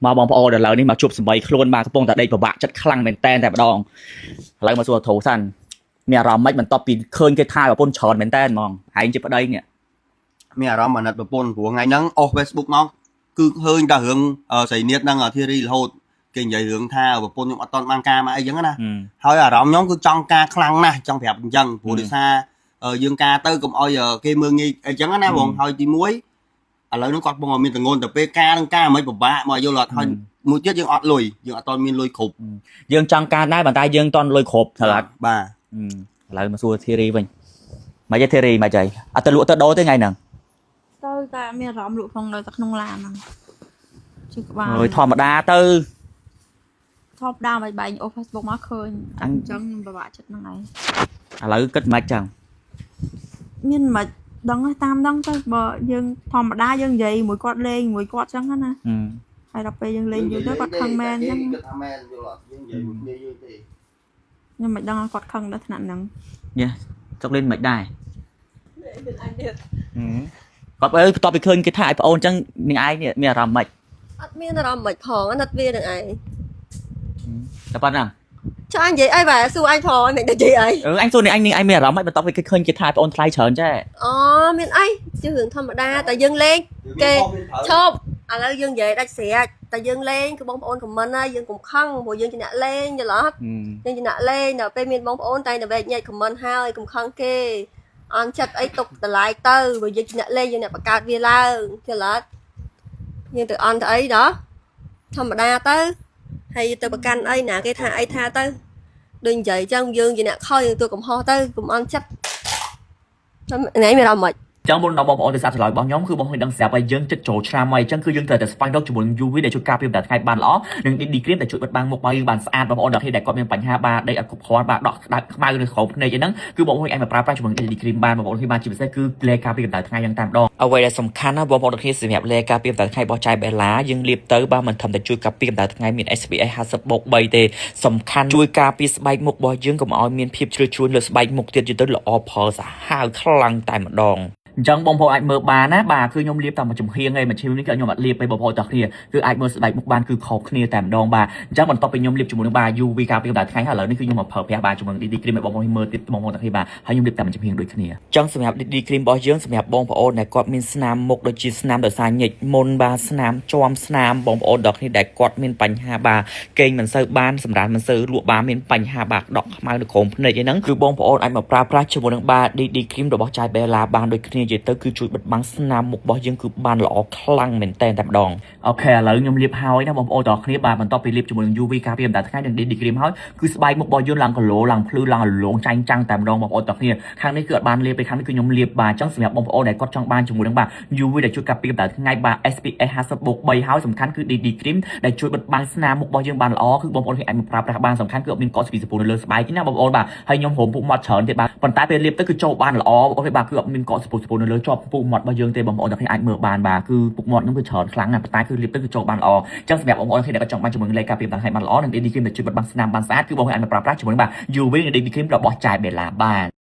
មកបងប្អូនឥឡូវនេះមកជួបសម្បីខ្លួនបាទកំពុងតែដេកពិបាកចិត្តខ្លាំងមែនតែនតែម្ដងឥឡូវមកសួរធូសិនមានអារម្មណ៍ម៉េចបន្ទាប់ពីឃើញគេថាប្រពន្ធច្រើនមែនតែនហ្មងឯងជាប្តីនេះ មានអារម្មណ៍អាណិតប្រពន្ធព្រោះថ្ងៃហ្នឹងអូស Facebook មកគឺឃើញតែរឿងស្រីនាតនិងធីរីរហូតគេនិយាយរឿងថាប្រពន្ធខ្ញុំអត់តន់បានការមកអីចឹងណាហើយអារម្មណ៍ខ្ញុំគឺចង់ការខ្លាំងណាស់ចង់ប្រាប់អញ្ចឹងព្រោះដោយសារយើងការទៅកុំឲ្យគេមើងងាយអីចឹងណាបងហើយទី1ឥឡូវហ្នឹងគាត់បងមានតងន់ទៅពេលការនឹងការមិនពិបាកមកយល់អត់ហើយមួយទៀតយើងអត់លុយយើងអត់តមានលុយគ្រប់ យើងចង់ការដែរប៉ុន្តែយើងតន់លុយគ្រប់ត្រូវអត់ បាទ ឥឡូវមកសួរធីរីវិញមកទេធីរីមកចៃអត់ទៅលក់ទៅដូរទេថ្ងៃហ្នឹង ទៅតែមានអារម្មណ៍លក់ផងនៅតែក្នុងឡានហ្នឹងជិះក្បាល អើយធម្មតាទៅ ធម្មតាមិនបែងអូ Facebook មកឃើញ អញ អញ្ចឹងខ្ញុំពិបាកចិត្តហ្នឹងឯង ឥឡូវគិតមិនចឹង មានមិនដឹងទេតាមដឹងទៅបើយើងធម្មតាយើងនិយាយមួយគាត់លេងមួយគាត់អញ្ចឹងណាហើយដល់ពេលយើងលេងយូរទៅគាត់ខឹងមែនអញ្ចឹង គិតថាមែនយល់អត់យើងនិយាយមួយគ្នាយូរទេ ខ្ញុំមិនដឹងថាគាត់ខឹងដល់ថ្នាក់ហ្នឹង ញ៉េសុកលេនមិនដែរ មានអញទៀត គាត់អើយបន្ទាប់ពីឃើញគេថាឲ្យប្អូនចឹងនាងឯងនេះមានអារម្មណ៍ម៉េច អត់មានអារម្មណ៍មិនផងអាណិតវានឹងឯង តែប៉ុណ្ណឹង ចុះអញនិយាយអីបែសួរអញផងអញមិននិយាយអី អឺអញសួរនេះអញនាងឯងមានអារម្មណ៍ម៉េចបន្ទាប់ពីគេឃើញគេថាឲ្យប្អូនថ្លៃច្រើនចេះ អូមានអីជារឿងធម្មតាតែយើងលេងគេឈប់ឥឡូវយើងនិយាយដាច់ស្រេចតែយើងលេងគឺបងប្អូនខមមិនហើយយើងកុំខឹងព្រោះយើងជាអ្នកលេងយល់អត់យើងជាអ្នកលេងដល់ពេលមានបងប្អូនតែងតែវែកញែកខមមិនហើយកុំខឹងគេអន់ចិត្តអីទុកតម្លៃទៅព្រោះយើងជាអ្នកលេងយើងអ្នកបង្កើតវាឡើងយល់អត់យើងទៅអន់ទៅអីដល់ធម្មតាទៅហើយទៅប្រកាន់អីណាគេថាអីថាទៅដូចនិយាយចឹងយើងជាអ្នកខុសយើងទទួលកំហុសទៅកុំអន់ចិត្តតែណែមានអារម្មណ៍ម៉េច ចឹងមុនដល់បងប្អូនទៅស្ដាប់ឆ្លើយរបស់ខ្ញុំគឺបងប្អូនដឹងស្រាប់ហើយយើងចិត្តចូលឆ្នាំហើយចឹងគឺយើងត្រូវតែស្វែងរកជាមួយនឹង UV ដែលជួយការពារកម្ដៅថ្ងៃបានល្អនិង DD cream ដែលជួយបិទបាំងមុខរបស់យើងបានស្អាតបងប្អូនដល់គ្នាដែលគាត់មានបញ្ហាបាទដីអត់គ្រប់គ្រាន់បាទដកក្តៅខ្មៅនៅក្រោមភ្នែកអីហ្នឹងគឺបងប្អូនអាចមកប្រើប្រាស់ជាមួយនឹង DD cream បានបងប្អូនគ្នាបានជាពិសេសគឺលេការពារកម្ដៅថ្ងៃយ៉ាងតែម្ដងអ្វីដែលសំខាន់ណាបងប្អូនទាំងគ្នាសម្រាប់លេការពារកម្ដៅថ្ងៃរបស់ចៃបេឡាយើងលាបទៅបាទមិនត្រឹមតែជួយការពារកម្ដៅថ្ងៃមាន SPF 50បូក3ទេសំខាន់ជួយការពារស្បែកមុខរបស់យើងកុំឲ្យមានភាពជ្រឿជ្រួញលើស្បែកមុខទៀតយទៅល្អផលសាហាវខ្លាំងតែម្ដងអញ្ចឹងបងប្អូនអាចមើលបានណាបាទគឺខ្ញុំលាបតែមួយចំហៀងឯងមួយឈាមនេះគឺខ្ញុំអត់លាបទេបងប្អូនទាំងគ្នាគឺអាចមើលស្បែកមុខបានគឺខុសគ្នាតែម្ដងបាទអញ្ចឹងបន្ទាប់ពីខ្ញុំលាបជាមួយនឹងបាទ UV ការពារកម្ដៅថ្ងៃហើយឥឡូវនេះគឺខ្ញុំមកប្រើប្រាស់បាទជាមួយនឹង DD cream ឲ្យបងប្អូនមើលទៀតបងប្អូនទាំងគ្នាបាទហើយខ្ញុំលាបតែមួយចំហៀងដូចគ្នាអញ្ចឹងសម្រាប់ DD cream របស់យើងសម្រាប់បងប្អូនដែលគាត់មានស្នាមមុខដូចជាស្នាមដោយសារញិចមុនបាទស្នាមជាំស្នាមបងប្អូនដល់គ្នាដែលគាត់មានបញ្ហាបាទគេងមិនសូវបានសម្រាប់មិនសូវលក់បាទមានបញ្ហាបាទដកខ្មៅនៅក្រោមភ្នែកអីហ្នឹងគឺបងប្អូនអាចមកប្រើប្រាស់ជាមួយនឹងបាទ DD cream របស់ចៃបេឡាបានដូចគ្នានិយាយទៅគឺជួយបិទបាំងស្នាមមុខរបស់យើងគឺបានល្អខ្លាំងមែនតែនតែម្ដង OK ឥឡូវខ្ញុំលាបហើយណាបងប្អូនទាំងអស់គ្នាបាទបន្ទាប់ពីលាបជាមួយនឹង UV ការពារកម្ដៅថ្ងៃនិង DD cream ហើយគឺស្បែកមុខរបស់យើងឡើងគីឡូឡើងភ្លឺឡើងរលោងចាញ់ចាំងតែម្ដងបងប្អូនទាំងអស់គ្នាខាងនេះគឺអត់បានលាបទេខាងនេះគឺខ្ញុំលាបបាទអញ្ចឹងសម្រាប់បងប្អូនដែលគាត់ចង់បានជាមួយនឹងបាទ UV ដែលជួយការពារកម្ដៅថ្ងៃបាទ SPF 50បូក3ហើយសំខាន់គឺ DD cream ដែលជួយបិទបាំងស្នាមមុខរបស់យើងបានល្អគឺបងប្អូនអាចមកប្រើប្រាស់បានសំខាន់គឺអត់មានកកស្ពីសពូនៅលើស្បែកទេណាបងប្អូនបាទហើយខ្ញុំរោមពុកមាត់ច្រើនទៀតបាទប៉ុន្តែពេលលាបទៅគឺចូលបានល្អបងប្អូនបាទគឺអត់មានកកស្ពីសពូនៅលើជាប់ពុកមាត់របស់យើងទេបងប្អូនទាំងគ្នាអាចមើលបានបាទគឺពុកមាត់ខ្ញុំគឺច្រើនខ្លាំងណាស់ប៉ុន្តែគឺលាបទៅគឺចូលបានល្អអញ្ចឹងសម្រាប់បងប្អូនគ្នាដែលគាត់ចង់បានជាមួយនឹងលេខការពារកម្ដៅថ្ងៃបានល្អនិង DD cream ដែលជួយបិទបាំងស្នាមបានស្អាតគឺបងប្អូនអាចមកប្រើប្រាស់ជាមួយនឹងបាទ UV និង DD cream របស់ចែបេឡាបាន